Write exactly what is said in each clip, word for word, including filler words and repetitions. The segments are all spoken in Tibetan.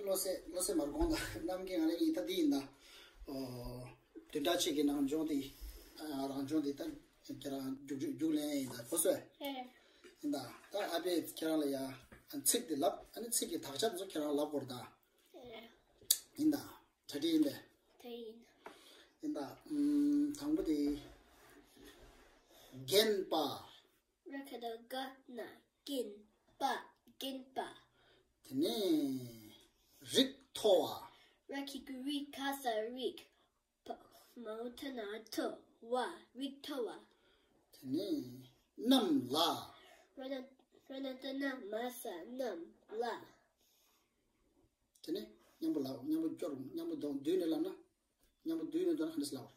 བློ་གསལ་བློ་གསལ་མར་དགོངས་དང་རྣམ་མཁྱེན་ང་ལ་ཡིན་ད་འདི་ཡིན་ད། ཨོ། བདུན་ཕྲག་གཅིག་གི་ནང་སྦྱོང་དེ། ཨ། རང་སྦྱོང་དེ་ད་ཁྱེད་རང་རྒྱུགས་རྒྱུགས་རྒྱུགས་ལེན་ཡིན་ད་གོ་སོ། ཡིན་ད། ད་ཨ་ཕས་ཁྱེད་རང་ལ་ཡ་ཚིག་དེ་ལབ། ཨ་ནི་ཚིག་གི་དག་ཆ་དེ་ཚོ་ཁྱེད་རང་ལབ་དགོས་རེད་ད། ཡིན་ད། གྲ་སྒྲིག་ཡིན་པས། དེ་ཡིན། ཡིན་ད། ཨུམ། དང་པོ་དེ། རྒན་པ། ར་ག་བཏགས་རྒ་ན་རྒན་པ། རྒན་པ། དེ་ནས་རིགས་མཐོ་བ། ར་གི་གུ་རི་ག་ས་རིགས། བ་མའོ་ཐ་ན་མཐོ་བ། རིགས་མཐོ་བ། དེ་ནས་རྣམས་ལ། ར་ན་ར་ན་ཏ་ན་མ་ས་རྣམས་ལ། དེ་ནས་མཉམ་པོ་ལབ། མཉམ་པོ་སྐྱོར། མཉམ་པོ་བསྡུ་ནས་ལབ་ན། མཉམ་པོ་བསྡུས་ནས་འདོན་ན་ག་འདྲ་ལབ།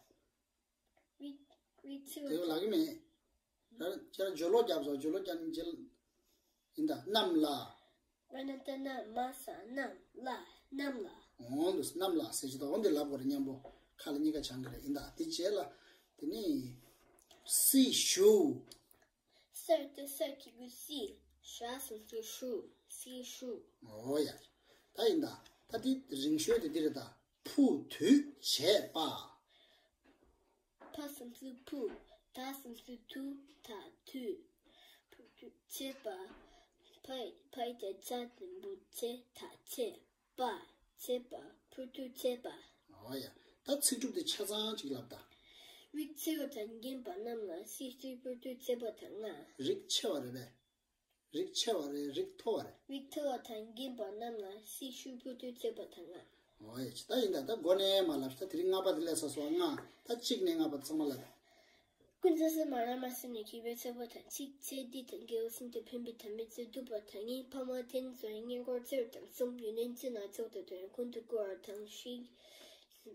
རིགས་རིགས་ཚེ་དེ་བ་ལབ་གི་མེད། ར་ཁྱེད་རང་སྦྱོར་ཀློག་རྒྱབ་སོང་། སྦྱོར་ཀློག་རྒྱབ་ནས་རྗེས་ལ་ཡིན་ད། རྣམས་ལ། ར་ན་ཏ་ན་མ་ས་རྣམས་ལ། རྣམས་ལ། འོང་དུ་རྣམས་ལ་ཟེར་གྱི་འདུག་འོང་དེ་ལབ་དགོས་རེད། མཉམ་པོ་ཁ་ལ་གཉིས་ཀ་སྦྱང་གི་རེད། ཡིན་ད། དེ་རྗེས་ལ་དེ་ནི་སྲི་ཞུ། སར་དུ་སར་གི་གུ་སྲི། ཞ་ཟེར་དུ་ཞུ། སྲི་ཞུ། འོ་ཡ། ད་ཡིན་ད། ད་དེ་རིང་ཤོས་དེ་འདི་རེད་ད། ཕུ་དུད་བྱེད་པ། ཕ་ཟེར་དུ་ཕུ། ད་ཟེར་དུ་དུ། ད་དུད། ཕུ་དུད་བྱེད་པ། ཕ་ཕ་ཡི་ཚ་དེ་བུ་ཚེ་ད་ཚེ། པ། བྱེད་པ། ཕུ་དུད་བྱེད་པ། འོ་ཡ། ད་ཚིག་གྲུབ་དེ་ཆ་ཚང་གཅིག་ལབ་ད། རིགས་ཆེ་བ་དང་རྒན་པ་རྣམས་ལ་སྲི་ཞུ། ཕུ་དུད་བྱེད་པ་དང་ལྔ། རིགས་ཆེ་བ་རེད་པས། རིགས་ཆེ་བ་རེད། རིགས་མཐོ་བ་རེད། རིགས་མཐོ་བ་དང་རྒན་པ་རྣམས་ལ་སྲི་ཞུ། ཕུ་དུད་བྱེད་པ་དང་ལྔ། འོ་ཡ། ད་ཡིན་ད། ད་མགོ་ནས་མར་ལབ་ཤིག་ད་དེ་རིང་ལྔ་པ་དེ་ལས་སོ་སོ་ལྔ། ད་གཅིག་ནས་ལྔ་བར་ཚང་མ་ལབ། ཀུན་བཟང་སྲིད་མ་རང་མ་སྲིད་ནས་གྱེས་པའི་ཚེ་བ་དང་གཅིག་ཚེ་འདི་དང་རྒྱལ་བ་སྲིད་དུ་ཕན་པའི་དམ་པའི་ཚེ་སྡུག་པ་དང་གཉིས། ཕ་མ་དེ་ནི་ཚོ་ཡི་གཉེན་སྐོར་ཚེ་རབས་དང་གསུམ། ཡོན་ཏན་ཅན་སྣ་ཚོགས་དང་དོན་ཀུན་ཏུ་བསྐོར་བ་དང་བཞི།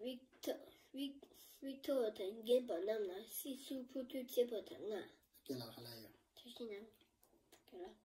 རིགས་མཐོ་རིགས་རིགས་མཐོ་བ་དང་རྒན་པ་རྣམས་ལ་སྲི་ཞུ། ཕུ་དུད་བྱེད་པ་དང་ལྔ། རྒན་ལགས་ག་ལ་ཡོད། ཐུགས་རྗེ་གནང་། རྒན་ལགས།